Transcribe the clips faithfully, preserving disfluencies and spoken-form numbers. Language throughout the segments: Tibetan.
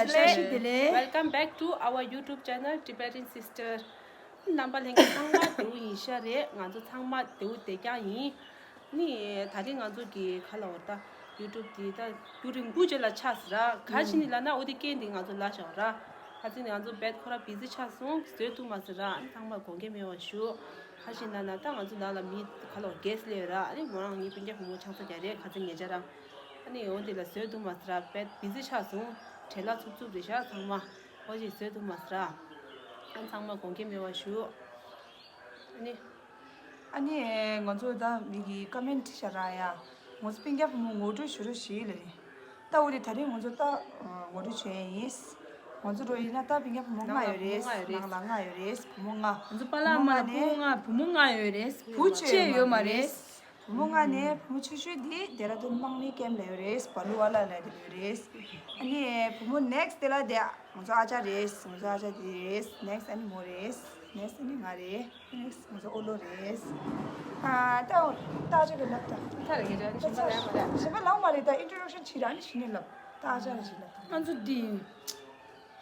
བཀྲ་ཤིས་བདེ་ལེགས། Welcome back to our YouTube channel Tibetan Sister. རྣམ་པ་ལྷན་རྒྱས་ཚང་མ་བདེ་པོ་ཡིན་ཤག་རེད། ང་ཚོ་ཚང་མ་བདེ་པོ་བདེ་རྐྱང་ཡིན། ནི་ད་རིང་ང་ཚོ་གི་ཁ་ལ་འོ་ད་YouTube་དེ་ད་རྒྱུན་རིང་པོ་རྗེས་ལ་ཆགས་སི་ར། ག་ཅི་ནི་ལབ་ན་འོ་དེ་རྐྱེན་དེ་ང་ཚོ་ལ་ཆགས་ར། ཁ་ཅི་ནི་ང་ཚོ་བེད་ཁོ་ར་བི་ཟི་ཆགས་སོང་། བཟོས་ཐུབ་མ་སི་ར། ཨ་ནི་ཚང་མ་དགོངས་འགལ་མེད་པ་ཞུ། ཁ་ཅི་ན་ན་ད་ང་ཚོ་ནང་ལ་མི་ཁ་ལ་འོ་གེ་སི་ལས་ར། ཨ་ནི་མོ་རང་ངའི་སྤུན་ཀྱག་བུ་མོ་ཆང་ས་རྒྱག་རེད། ཁ་ཅི་ངེད་ཅག་རང་། ཨ་ནི་འོ་དེ་ལ་བཟོས་ཐུབ་མ་སི་ར། བེད་བི་ཟི་ཆགས་སོང་། བྲེལ་ལ་ཚུབ་ཚུབ་རེད་ཤག་ཚང་མ། འོ་ཅིག་བཟོས་ཐུབ་མ་སི་ར། ཨ་ནི་ཚང་མ་དགོངས་འགལ་མེད་པ་ཞུ། ཨ་ནི། ཨ་ནི་ང་ཚོ་ད་མི་གི་ཀ་མེན་ཊི་བྱ་ར་ཡ། ང་ཚོ་སྤུན་ཀྱག་བུ་མོ་ངོ་སྤྲོད་ཞུ་རོགས་ཞེས་ལབ་རེད། ད་འོ་དེ་ད་རིང་ང་ཚོ་ད་ངོ་སྤྲོད་བྱས་ཡིན། ང་ཚོ་འགྲོ་ཡིན་ན་ད་སྤུན་ཀྱག་བུ་མོ་ལྔ་ཡོད་རེད། ནང་ལ་ལྔ་ཡོད་རེད། བུ་མོ་ལྔ། ང་ཚོ་པཱ་ལགས་མ་ལ་ཕྲུ་གུ་ལྔ། བུ་མོ་ལྔ་ཡོད་རེད། བུ་གཅིག་ཡོད་མ་རེད། བུ་མོ་ལྔ་ནས་བུ་མོ་ཆུང་ཤོས་འདི་ལྡེ་ར་ལྡུན་དམག་མི་ཀེམ་ལ་ཡོད་རེད། བ་ལུ་ཝ་ལ་ལ་དེ་ཡོད་རེད། ཨ་ནི་བུ་མོ་ནེག་སི་དེ་ལ་དེ་ང་ཚོ་ཨ་ཅག་རེད། ང་ཚོ་ཨ་ཅག་དེ་རེད། ནེག་སི་ཨ་ནི་མོ་རེད། ནེག་སི་ཨ་ནི་ང་རེད། ནེག་སི་ང་ཚོ་ཨོ་ལོ་རེད། ཨ་ད་ད་ཨ་ཅག་གི་ལབ་ད། ད་རེད་གི་ད་ད་ད་ད་ད་ད་ད་ལབ་མ་རེད། ད་ཨིན་ཊྲོ་ཌག་ཤན་བྱེད་ར། ཨ་ནི་གཞི་ནས་ལབ། ད་ཨ་ཅག་ལ་གཞི་ལབ་ད། ང་ཚོ་འདི་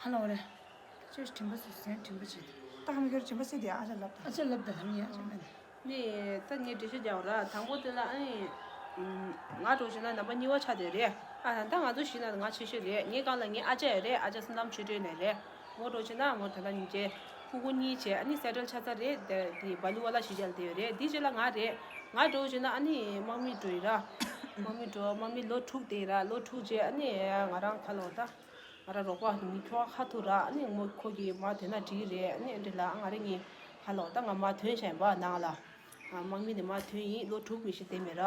ཧ་ལ་བ་རེད། ཁྱོད་དྲན་པ་སུ་ཟན་དྲན་པ་བྱེད། ད་ཧ་མི་ཁྱོད་དྲན་པ་སུ་དེ་ཨ་ཅག་ལབ་ད། ཨ་ཅག་ལབ་ད་ད་ནི་ཨ་ཅག་མེད། ནས་ད་ངས་འགྲེལ་བཤད་རྒྱག་ར། དང་པོ་དེ་ལ་ཨ་ནི། ང་འགྲོ་བྱས་ན་ནམ་པ་གཉིས་པ་ཆགས་བསྡད་རེད། ཨ་ད་ང་ཚོ་གཞི་ན་ང་ཆེ་ཤོས་རེད། ངའི་སྒང་ལ་ངའི་ཨ་ཅག་ཡོད་རེད། ཨ་ཅག་བསོད་ནམས་ཆོས་སྒྲོན་ནས་རེད། མོ་འགྲོ་བྱས་ན་མོ་ད་ལྟ་ཉིན་བྱེད་ཕྲུ་གུ་གཉིས་བྱས། ཨ་ནི་སེ་ཊལ་ཆགས་ཚར་རེད། དེ་དེ་བ་ལུ་ཝ་ལ་གཞིས་ཆགས་ལ་བསྡད་ཡོད་རེད། དེ་རྗེས་ལ་ང་རེད། ང་འགྲོ་བྱས་ན་ཨ་ནི་དམག་མི་འགྲོ་ཡིན་ར། དམག་མི་འགྲོ། དམག་མི་ལོ་དྲུག་བསྡད་ཡིན་ར། ལོ་དྲུག་རྗེས་ཨ་ནི་ང་རང་ཁ་ལོ་ད། ང་རང་རོགས་པ་མི་ཁྱོ་ཁ་ཐུག་ར། ཨ་ནི་མོ་ཁོ་གི་མ་དེ་ན་འགྲིག་རེད། ཨ་ནི་འདི་ལ་ང་རེ་གཉིས་ཧ་ལོ་ད་ང་མ་ཐོན་བཞིན་པ་ནང་ལ། ཨ་དམག་མི་དེ་མ་ཐོན་ཡིན། ལོ་དྲུག་མི་ཤི་དེ་མེད་ར།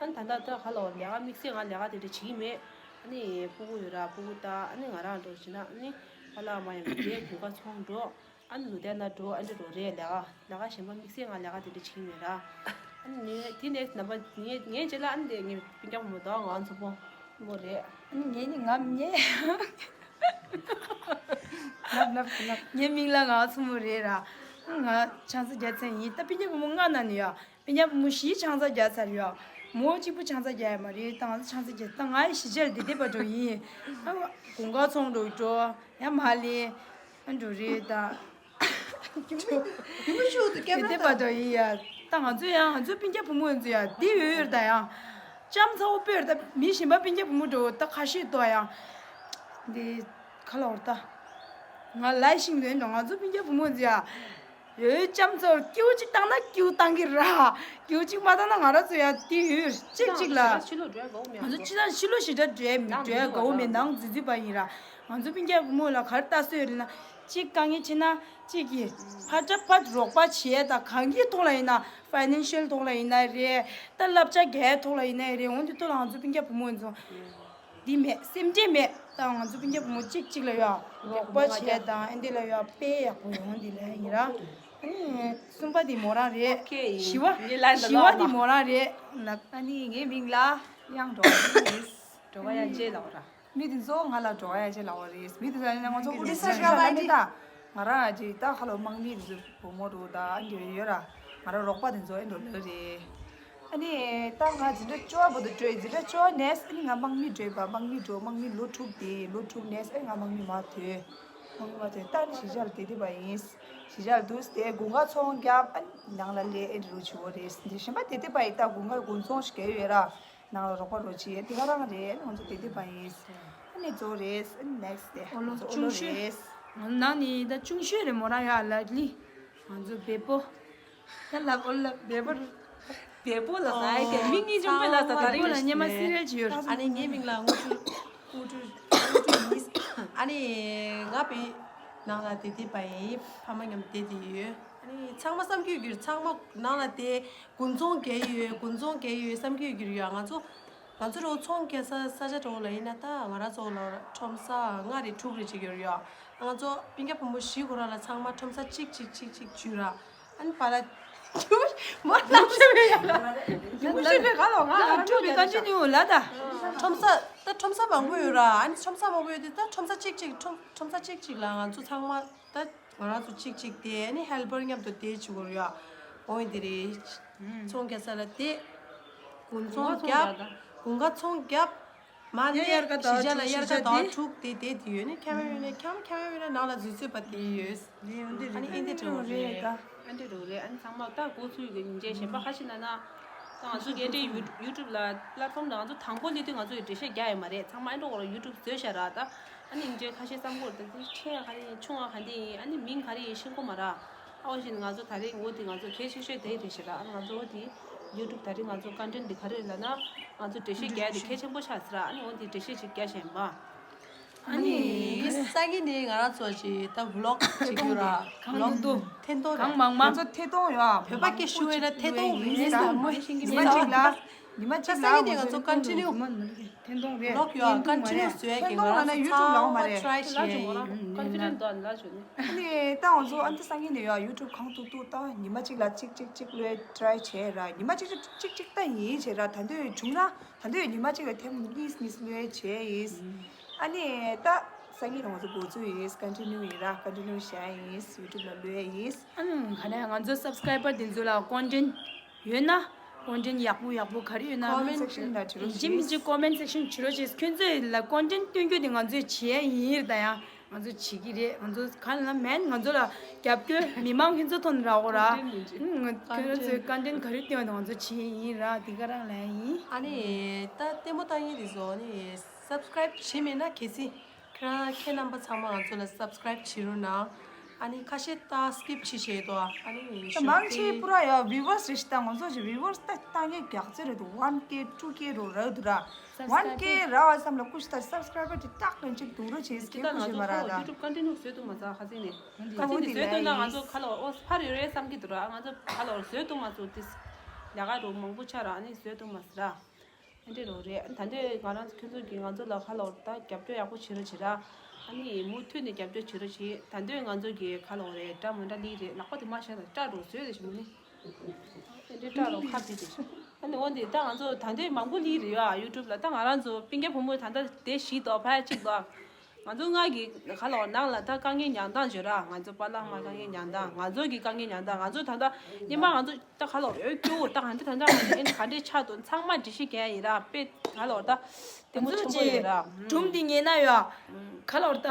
ཨ་ནི་ད་ལྟ་ད་ཧ་ལོ་ལས་ཀ་དམིགས་བསལ་ང་ལས་ཀ་དེ་འདྲ་བྱེད་ཀྱི་མེད། ཨ་ནི་སྤུ་གུ་ཡོད་ར། སྤུ་གུ་ད་ཨ་ནི་ང་རང་འགྲོ་བྱེད་ན་ཨ་ནི་ཧ་ལ་མ་ཡང་དེ་དགུན་ཁ་ཚོང་འགྲོ། ཨ་ནི་ལུ་དེ་ན་འགྲོ། ཨ་འདྲ་འགྲོ་རེད། ལས་ཀ་ལས་ཀ་གཞན་པ་དམིགས་བསལ་ང་ལས་ཀ་དེ་འདྲ་བྱེད་ཀྱི་མེད་ར། ཨ་ནི་དེ་ནས་ནམ་པ་ངས་ངས་རྗེས་ལ་ཨ་ནི་དེ་ངའི་སྤུན་ཀྱག་བུ་མོ་དང་ང་མཚོ་པོ་མོ་རེད། ཨ་ནི་ངས་ནི་ང་ངས་ལབ་ལབ་ལབ། ངའི་མིང་ལ་ང་མཚོ་མོ་རེད་ར། ང་ཆང་ས་རྒྱག་མཁན་ཡིན། ད་སྤུན་ཀྱག་བུ་མོ་ལྔ་ན་ནི་ཡ། སྤུན་ཀྱག་བུ་མོ་བཞི་ཆང་ས་རྒྱག་ཚར་ཡོད། མོ་གཅིག་པུ་ཆང་ས་རྒྱག་ཡ་མ་རེད། ད་ང་ཚོ་ཆང་ས་རྒྱག། ད་ང་ཡི་གཞིས་ཆགས་ལ་བསྡད་བསྡད་པ་འགྲོ་ཡིན། ཨ་དགུན་ཁ་ཚོང་འགྲོ་འགྲོ་ཡ་མ་ལེན། ཨ་འགྲོ་རེད་ད། རྒྱུན་མི་ཤུགས་དུ་སྐད་བསྡད་པ་འདྲ་ཡིན་ཡ། ད་ང་ཚོ་ཡང་ང་ཚོའི་སྤུན་ཀྱག་བུ་མོ་ཚོ་ཡ་འདི་ཡོད་ཡོད་ད་ཡང་། ལྕམ་ཚ་བོ་དཔེར་ད་མི་གཞན་པ་སྤུན་ཀྱག་བུ་མོ་འགྲོ་ད་ཁ་ཤས་ཏོ་ཡང་། འདི་ཁ་ལོར་ད། ང་ལ་ཤིང་ལོན་འགྲོ། ང་ཚོ་སྤུན་ཀྱག་བུ་མོ་ཚོ་ཡ། ཡོད་ལྕམ་ཚོར་སྐྱིའུ་གཅིག་བཏང་ན་སྐྱིའུ་བཏང་གི་ར། སྐྱིའུ་གཅིག་མ་བཏང་ན་ང་ར་ཚོ་ཡ་དེ་ཡོད་གཅིག་གཅིག་ལ། ཕྱི་ལོགས་འགྲོ་ཡ་དགའ་བོ་མེད། ང་ཚོ་ཕྱི་ལོགས་ཕྱི་ལོགས་ཞེ་དྲག་འགྲོ་ཡ་མི་འགྲོ་ཡ་དགའ་བོ་མེད། ནང་འཛུལ་འཛུལ་པ་ཡིན་ར། ང་ཚོ་སྤུན་ཀྱག་བུ་མོ་ལ་ག་རེ་ལྟ་སྲོལ་ཡོད་ལབ་ན། གཅིག་དཀའ་ངལ་ཕྱིན་ན་གཅིག་གིས་ཕར་ཕར་ཕར་རོགས་པ་བྱེད་ཡ་དང་། གང་གི་ཐོག་ལ་ཡིན་ན། ཕའི་ནན་ཤལ་ཐོག་ལ་ཡིན་ན་རེད། ད་བསླབ་བྱ་རྒྱག་ཡ་ཐོག་ལ་ཡིན་ན་རེད། འོན་ཏེ་ཐོག་ལ་ང་ཚོ་སྤུན་ཀྱག་བུ་མོ་ཚོ། འདི་མེད། སེམས་ཁྲལ་མེད། ད་ང་ཚོ་སྤུན་ཀྱག་བུ་མོ་གཅིག་གཅིག་ལ་ཡ་རོགས་པ་བྱས་དང་། ཨ་འདི་ལ་ཡ་དཔེ་ཡག་པོ་ཡོང་འདི་ལ་ཡིན་ར། ཨ་ནི་གསུམ་པ་འདི་མོ་རང་རེད། ཨོ་ཁེ་ཡིན། བཞི་བ། ངའི་ལན་ད་བཞི་བ་ལབ་འདི་མ། མོ་རང་རེད་ལབ། ཨ་ནི་ངའི་མིང་ལ་གཡང་འགྲོ་བ་ཡིན། འགྲོ་བ་ཡང་ཅེས་ལབ་ར། མི་དེ་ཚོ་ང་ལ་འགྲོ་བ་ཡང་ཅེས་ལབ་པ་རེད། མི་དེ་ཚོ་ཡང་ང་ཚོ་ཨུ་ཏི་སི་ཊི་ཤ་ཤ་ལ་ནི་ད། ང་རང་ཨ་ཅེ་ད་ཁ་ལོ་དམག་མི་དེ་ཚོ་བུ་མོ་འགྲོ་ད་ཨ་འདི་ཡོད་ར། ང་རང་རོགས་པ་དེ་ཚོ་ཨེ་འགྲོ་ལོ་རེད། ཨ་ནི་ད་ང་འཛིན་གྲྭ་བཅུ་པ་བར་དུ་འགྲོ། འཛིན་གྲྭ་བཅུ་པ་ནས་ཨ་ནི་ང་དམག་མི་འགྲོ་བ། དམག་མི་འགྲོ། དམག་མི་ལོ་དྲུག་དེ། ལོ་དྲུག་ནས་ཨ་ནི་ང་དམག་མི་མ་ཐོན། དམག་མི་མ་ཐོན། ད་ནི་གཞིས་ཆགས་ལ་བསྡད་བསྡད་པ་ཡིན། གཞིས་ཆགས་ལ་འདུག་སྟེ་དགུན་ཁ་ཚོང་རྒྱབ། ཨ་ནི་ནང་ལ་ལས་ཨེ་འགྲོ་བྱེད་དགོས་རེད། འདི་གཞན་པ་བསྡད་བསྡད་པ་ཡིན། ད་དགུན་ཁ་དགུན་ཚོང་ཞིག་རྒྱག་ཡོད་ར། ནང་ལ་རོགས་པ་རོགས་བྱེད་དེ་ག་རང་རེད། ང་ཚོ་བསྡད་བསྡད་པ་ཡིན། ཨ་ནི་ཛོ་རེད། ཨ་ནི་ནེག་སི་ཊི་དེ་ཨོ་ལོ་ང་ཚོ་ཨོ་ལོ་ཆུང་ཤོས། རེད། ང་ནང་ནི་ད་ཆུང་ཤོས་རེད། མོ་རང་ཡ་ལ་ལི། ང་ཚོ་བེ་པོ། ད་ལབ་ཨོ་ལ་བེ་པོ། བེ་པོ་ལ་ཟ་ཡ་དེ་མི་གཉིས་ཆུང་པོ་ལ་ཟ་ད་ར་བེ་པོ་ལ་སྙེ་མ་སི་རེལ་ཅི་ཡོད། ཨ་ནི་ངའི་མིང་ལ་དངོས་གྲུབ། དངོས་གྲུབ། དངོས་གྲུབ་ཡིན། ཨ་ནི་ང་བེ་ནང་ལ་བསྡད་བསྡད་པ་ཡིན། ཕ་མ་མཉམ་བསྡད་དེ་ཡོད། ཨ་ནི་ཚང་མ་བསམ་གྱི་ཡོད་ཀྱི་རེད། ཚང་མ་ནང་ལ་དེ་དགུན་ཚོང་རྒྱག་ཡོད། དགུན་ཚོང་རྒྱག་ཡོད་བསམ་གྱི་ཡོད་ཀྱི་རེད་ཡ། ང་ཚོ་ང་ཚོ་རོ་ཚོང་རྒྱག་ས་ས་ཆ་གྲོགས་ལ་ཡིན་ན། ད་ང་རང་ཚོ་ལ་ཁྲོམ་ས་ལྔ་རེ་དྲུག་རེ་ཅིག་ཡོད་རེད་ཡ། ང་ཚོ་སྤུན་ཀྱག་བུ་མོ་བཞི་ཁོ་རང་ལ་ཚང་མ་ཁྲོམ་ས་གཅིག་གཅིག་གཅིག་གཅིག་བྱུས་ར། ཨ་ནི་པ་ལ་མ་ལ་ཆེ་བའི་ཡ་ལ་རྒྱུ་མ་ཤེས་པའི་ག་ལོ་ང་ང་ལ་ཁྲོམ་ས་ཡ་ལ་ད་ཁྲོམ་ས་ད་ཁྲོམ་ས་མང་པོ་ཡོད་ར། ཨ་ནི་ཁྲོམ་ས་མང་པོ་ཡོད་དེ་ད་ཁྲོམ་ས་གཅིག་གཅིག་ཁྲོམ་ཁྲོམ་ས་གཅིག་གཅིག་ལ་ང་ཚོ་ཚང་མ་ད། ང་རང་ཚོ་གཅིག་གཅིག་དེ་ནི་ཧེལ་པར་མཉམ་དུ་དེ་བྱེད་དགོས་རེད་ཡ། འོ་ཡིན་དེ་རེད། ཚོང་རྒྱག་ས་ལ་དེ། དགུན་ཚོང་རྒྱབ། དགུན་ཁ་ཚོང་རྒྱབ། མ་ནི་དབྱར་ཁ་ཟླ་བ་དྲུག་ཤར་ཤར་དེ་དྲུག་དེ་དེ་དེ་ཡོད་ནི་ཁྱམས་རེ་ནི་ཁྱམས་ཁྱམས་རེ་ནང་ལ་འཛུལ་ཚོད་པ་དེ་ཡོད། ཨ་ནི་ཨེ་འདི་དྲུག་རེད་ད། ཨ་འདི་དྲུག་རེད། ཨ་ནི་ཚང་མ་ད་འགོ་ཚུགས་ཀྱི་མཇལ་གཞན་པ་ཁ་ཤས་ན་ན། ད་ང་ཚོ་ག་འདྲའི་ཡུ་ཡུ་ཊུབ་ལ་པླེ་ཊི་ཕོམ་ལ་ང་ཚོ་དང་པོ་སླེབས་དུས་ང་ཚོ་ཡི་འགྲེལ་བཤད་རྒྱག་ཡོད་མ་རེད། ཚང་མ་ཨེ་འགྲོ་གོ་ར་ཡུ་ཊུབ་བཟོས་ཤག་ར་ད། ཨ་ནི་མཇལ་ཁ་ཤས་བསམ་གོ་ར་ད་དེ་ཆེ་ག་རེ་ཡིན་ཆུང་བ་ག་འདྲ་ཡིན་ཨ་ནི་མིང་ག་རེ་ཡིན་ཤེས་གོ་མ་ར། ཨ་འོ་བཞིན་ང་ཚོ་ད་རེས་འོ་དེ་ང་ཚོ་གལ་ཆེ་ཤོས་དེ་རེད་ཤག་ར། ཨ་ང་ཚོ་འོ་དེ་ཡུ་ཊུབ་ད་རེས་ང་ཚོ་ཀོན་ཊེན་ཊི་འདི་ག་རེ་ལབ་ན་ང་ཚོ་འགྲེལ་བཤད་རྒྱག་དེ་གལ་ཆེན་པོ་ཆགས་ཟེར་ར། ཨ་ནི་འོ་དེ་འགྲེལ་བཤད་ཅིག་རྒྱག་བཞིན་པ། ཨ་ནི་སང་ཉིན་ནས་ང་རང་ཚོ་ཞིག་ད་ཝི་ལོག་བྱེད་རྒྱུ་ར། ཝི་ལོག་ཐད་གཏོང་རེད། གང་མང་མང་ང་ཚོ་ཐད་གཏོང་ཡོད་ཨ། བོད་པ་སྐད་ཞུ་བས་ན་ཐད་གཏོང་མིན་ད། ཉི་མ་གཅིག་ལ་ཉི་མ་གཅིག་ལ་སང་ཉིན་ནས་ང་ཚོ་ཀོན་ཊི་ནིའུ་ཐད་གཏོང་རེད། ཝི་ལོག་ཡོད་ཨ། ཀོན་ཊི་ནིའུ་བཟོ་ཡ་གི་ང་རང་ཚོ་ཚང་མ་ཊི་རའེ་བྱེད་ཡ་ཡིན། ཀོན་ཕི་ཌེན་ཊི་འདུག་ཨ་ལ་ཞུ་ནི། ཨ་ནི་ད་ང་ཚོ་ཨ་ནི་སང་ཉིན་ནས་ཡོད་ཡུ་ཊུབ་གང་ཐུབ་ཐུབ་ད་ཉི་མ་གཅིག་ལ་གཅིག་གཅིག་གཅིག་ལོས་ཊི་རའེ་བྱས་ར། ཉི་མ་གཅིག་གཅིག་གཅིག་གཅིག་ད་ཡིན་བྱས་ར། ད་འདོད་བྱུང་ན། ད་དུང་ཉི་མ་གཅིག་ལ་ཐེངས་གཉིས་གཉིས་ལོས་བྱས་ཡིན། ཨ་ནི་ད་སང་ཉིན་ང་ཚོ་འགོ་ཚུགས་ཡིན། ཀོན་ཊི་ནིའུ་ཡིན་ར། ཀོན་ཊི་ནིའུ་བྱས་ཡིན། ཡུ་ཊུབ་ལ་ལོས་ཡིན། ཨ་ནི་ག་ནས་ང་ཚོ་སབ་སི་ཀ་རའེ་བར་དེ་ཚོ་ལ་ཀོན་ཊེན་ཡོད་ན། ཀོན་ཊེན་ཡག་པོ་ཡག་པོ་ག་རེ་ཡོད་ན། ཀོ་མེན་སེག་ཤན་ལ་བྲིས་རོགས་ཡིན་གཅིག་མིན་གཅིག་ཀོ་མེན་སེག་ཤན་བྲིས་རོགས་བྱེད། ཁྱོད་ཚོས་ལ་ཀོན་ཊེན་སྟོན་རྒྱུ་དེ་ང་ཚོས་བྱས་ཡིན་རེད་ད་ཡང་། ང་ཚོ་བྱེད་ཀྱི་རེད། ང་ཚོ་ག་ལ་མེན་ང་ཚོ་ལ་རྒྱབ་སྐྱོར་མི་མང་ཁྱེད་ཚོ་ཐོན་ར་འོ་ར། ཁྱེད་ཚོས་ཀོན་ཊེན་ག་རེ་བཏོན་ཡོད་ང་ཚོ་བྱེད་ཡིན་ར། དེ་ག་རང་ལ་ཡིན། ཨ་ནི་ད་ལྟད་མོ་ལྟ་མཁན་དེ་ཚོ་ནི་སབ་སི་ཀ་རའེབ་བྱེད་མེད་ན་གལ་སྲིད་ཁྱེད་རང་ཁྱེད་རྣམ་པ་ཚང་མ་ང་ཚོ་ལ་སབ་སི་ཀ་རའེབ་བྱེད་རོགས་གནང་། ཨ་ནི་ཁ་ཤས་ད་སི་ཀིབ་བྱེད་བྱེད་དོ། ཨ་ནི་ད་མང་ཆེ་པུ་ར་ཡ་བིའུ་ཝར་སི་རེ་ཞིག་ད་ང་ཚོ་ཞིག་བིའུ་ཝར་སི་ད་ལྟ་ངས་རྒྱག་རྩེ་རེད་འདུག་ཝན་ཀེ་ཊུ་ཀེ་རོ་ར་འདུག་ར། ཝན་ཀེ་ར་བ་བསམ་ལ་ཀུ་ཤི་ད་སབ་སི་ཀ་རའེ་བར་དེ་ཏག་ལན་ཅིག་འདུག་རོ་བྱེད་སི་ཀིབ་ཁུ་ཞེ་མ་ར་ད། ཡུ་ཊུབ་ཀོན་ཊེན་ནུ་བཟོས་འདུག་མ་ཚ་ཁ་སེང་ནས་ཁ་སེང་ནས་བཟོས་འདུག་ན་ང་ཚོ་ཁ་ལོ་ཨོ་ཕར་ཡོད་རེད་བསམ་གི་འདུག་ར། ང་ཚོ་ཁ་ལོ་བཟོས་འདུག་མ་ཚོ་ཏིས་ལས་ཀ་རོ་མང་པོ་ཆགས་ར། ཨ་ནི་བཟོས་འདུག་མ་ཟེར་ར། ཨ་འདྲེ་རོགས་རེད། ད་འདོད་ང་རང་ཚོ་ཁྱོད་ཚོ་གིས་ང་ཚོ་ལ་ཁ་ལོ་ད་རྒྱབ་སྐྱོར་ཡག་པོ་བྱེད་རོགས་བྱེད་ར། ཨ་ནི་མུ་མཐུད་ནས་རྒྱབ་སྐྱོར་བྱེད་རོགས་བྱེད། ད་འདོད་ང་ཚོ་གིས་ཁ་ལོ་རེད་འདྲ་མི་འདྲ་ལི་རེད་ལག་པ་དེ་མ་བྱས་ན་སྐྲ་རོ་བཟོས་རེད་ཞུ་མུ་ནི། ཨ་འདྲེ་སྐྲ་རོ་ཁ་བྲིས་ཏེ། ཨ་ནི་འོ་འདི་ད་ང་ཚོ་ད་འདོད་མང་པོ་ལི་རེད་ཡ་ཡུ་ཊུབ་ལ། ད་ང་རང་ཚོ་སྤུན་ཀྱག་བུ་མོ་ད་ལྟ་དེ་བཞི་དོ་ཕ་ཡ་གཅིག་དོ། ང་ཚོ་ང་གི་ཁ་ལོ་ནང་ལ་ད་དཀའ་ངལ་མྱངས་སྟངས་བརྗོད་ར། ང་ཚོ་པཱ་ལགས་མ་དཀའ་ངལ་མྱངས་སྟངས། ང་ཚོ་གི་དཀའ་ངལ་མྱངས་སྟངས། ང་ཚོ་ད་ལྟ་ཉི་མ་ང་ཚོ་ད་ཁ་ལོ་འོས་སྐྱོ་བོ་ད་ག་འདྲ་ད་ལྟ་ང་ཚོ་ཨེ་ག་འདྲས་ཆགས་འདུག་ཚང་མ་འགྲེལ་བཤད་རྒྱག་ཡིན་ར། དཔེ་ཁ་ལོ་ད་ལྟད་མོ་ཆེན་པོ་ཡིན་ར། སྒྲུང་འདི་ཉན་ན་ཡོད་ཁ་ལོ་ད།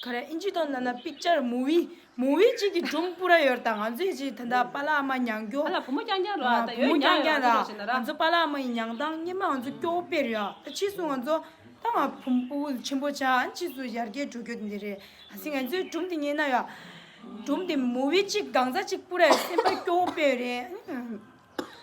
ག་རེ་ཨིན་ཇི་ཐོག་ན་ན་པིག་ཅར་མུ་བི་མུ་བི་གཅིག་གི་སྒྲུང་པུ་ར་ཡོད་ད། ང་ཚོས་ཅིག་ད་ལྟ་པཱ་ལགས་ཨ་མ་མྱང་སྐྱོ། ཨ་ལ་བུ་མོ་རྐྱང་རྐྱང་ར་ད་ཡོད་མྱང་ཡོད་ད་ཞེ་ན་ར། ང་ཚོ་པཱ་ལགས་ཨ་མ་ཡི་མྱང་སྟངས་སྔོན་མ་ང་ཚོ་སྐྱོ་བོ་དཔེ་རེད་ཡ། ད་ཕྱིས་སུ་ང་ཚོ་ད་ང་བུ་མོ་ཆེན་པོ་ཆགས་ཨ་ཕྱིས་སུ་ཡར་རྒྱས་འགྲོ་རྒྱུ་འདི་རེད། ཨ་སི་ང་ཚོའི་སྒྲུང་འདི་ཉན་ན་ཡ། སྒྲུང་འདི་མུ་བི་གཅིག་གང་ཟག་གཅིག་པུ་ར་ཡ་སེམས་པ་སྐྱོ་བོ་དཔེ་རེད།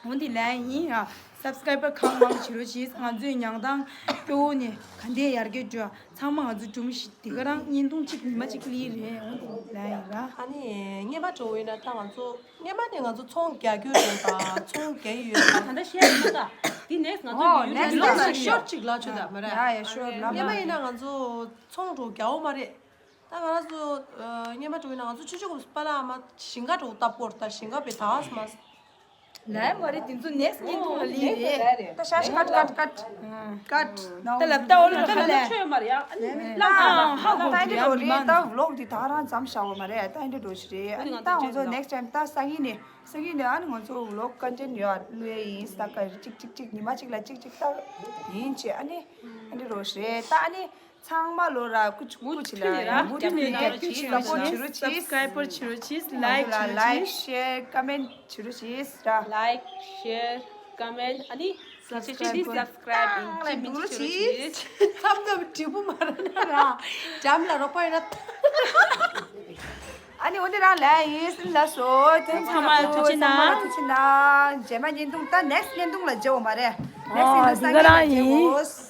འོ་འདི་ལན་ཡིན་ཡ། སབ་སི་ཀ་རའེ་བར་གང་མང་བྱེད་རོགས་གྱིས། ང་ཚོའི་མྱང་སྟངས་སྐྱོ་བོ་ནས་ག་འདྲས་ཡར་རྒྱས་འགྲོ་ཡ་ཚང་མ་ང་ཚོ་སྒྲུང་ཞིག་འདི་ག་རང་བརྙན་ཐུང་གཅིག་ཉི་མ་གཅིག་ལི་རེད། འོ་འདི་ལན་ཡིན་ར། ཨ་ནི་སྔོན་མ་འགྲོ་བས་ན་ད་ང་ཚོ་སྔོན་མ་ནས་ང་ཚོ་ཚོང་རྒྱག་རྒྱུ་རེད་ད། ཚོང་རྒྱག་གི་ཡོད་ད། ད་ལྟ་ཤེས་ཡོད་ད། འདི་ནེག་སི་ང་ཚོ་ཨོ་གི་ཡུ་ཊུབ་ནེག་སི་ལ་ལ་ཤོར་ཅིག་ལ་ཆོད་ད་མ་རེད། ཡ་ཡ་ཤོར་ལ་སྔོན་མ་ཡིན་ན་ང་ཚོ་ཚོང་འགྲོ་རྒྱག་འོ་མ་རེད། ད་ང་རང་ཚོ་སྔོན་མ་འགྲོ་ཡིན་ན་ང་ཚོ་ཆུ་ཆུ་གོམས་པ་ལ་ཨ་མ་ཞིང་ཁ་འགྲོ་ལྟ་བོར་ད་ཞིང་ཁ་པའི་ད་ཨ་སི་མ། ལས་མ་རེད། དེ་ཚོ་ནེག་སི་བརྙན་ཐུང་ལ་ལི་རེད། ད་ཤ་ཤ་ཀཊ་ཀཊ་ཀཊ་ཀཊ། ད་ལབ་ད་འོ་ལ་ད་ལ་ཆོས་མ་རེད་ཡ། ཨ་ནི་ལ་ཧ་ཧ་ད་ཨ་འདྲ་འགྲོ་རེད། ད་ཝི་ལོག་འདི་ད་རང་ཙམ་བཞག་འོ་མ་རེད། ད་ཨ་འདྲ་འགྲོ་ཞིག་རེད། ཨ་ནི་ད་ང་ཚོ་ནེག་སི་ཊའིམ་ད་སང་ཉིན་ནས་སང་ཉིན་ནས་ཨ་ནི་ང་ཚོ་ཝི་ལོག་ཀོན་ཊེན་ཊི་ཡོད་ལུས་ཡིན་ས་ཀ་གཅིག་གཅིག་གཅིག་ཉི་མ་གཅིག་ལ་གཅིག་གཅིག་ད་ཡིན་ཆེ། ཨ་ནི་ཨ་འདྲ་འགྲོ་ཞིག་རེད། ད་ཨ་ནི། ཚང་མ་ལོ་ར་ཀུ་ཅི་ཀུ་ཅི་ལ་མུ་མཐུད་ནས་རྒྱབ་སྐྱོར་བྱེད་རོགས་གྱིས། སབ་སི་ཀ་རའེབ་བར་བྱེད་རོགས་གྱིས། ལའེག་བྱེད་རོགས་གྱིས། ལའེག་ཤེར་ཀོ་མེན་ཊི་བྱེད་རོགས་གྱིས་ར། ལའེག་ཤེར་ཀོ་མེན་ཊི་ཨ་ནི་སབ་སི་ཀ་རའེབ་སབ་སི་ཀ་རའེབ་ཨིན་ཇི་མིན་ཇི་བྱེད་རོགས་གྱིས། མཚམས་མཚམས་དྲིལ་བུ་མ་ར་ན་ར་འགྲམ་ལ་རོགས་པ་ཡོད་ན། ཨ་ནི་འོ་དེ་རང་ལ་ཡིན་ལ་སོ་དེ་ཚང་མ་ཐུགས་རྗེ་གནང་། ཐུགས་རྗེ་གནང་། རྗེས་མ་བརྙན་ཐུང་ད་ནེག་སི་བརྙན་ཐུང་ལ་མཇལ་བ་མ་རེད། ནེག་སི་བརྙན་ཐུང་སང་ཉིན་ལ་མཇལ་བོ།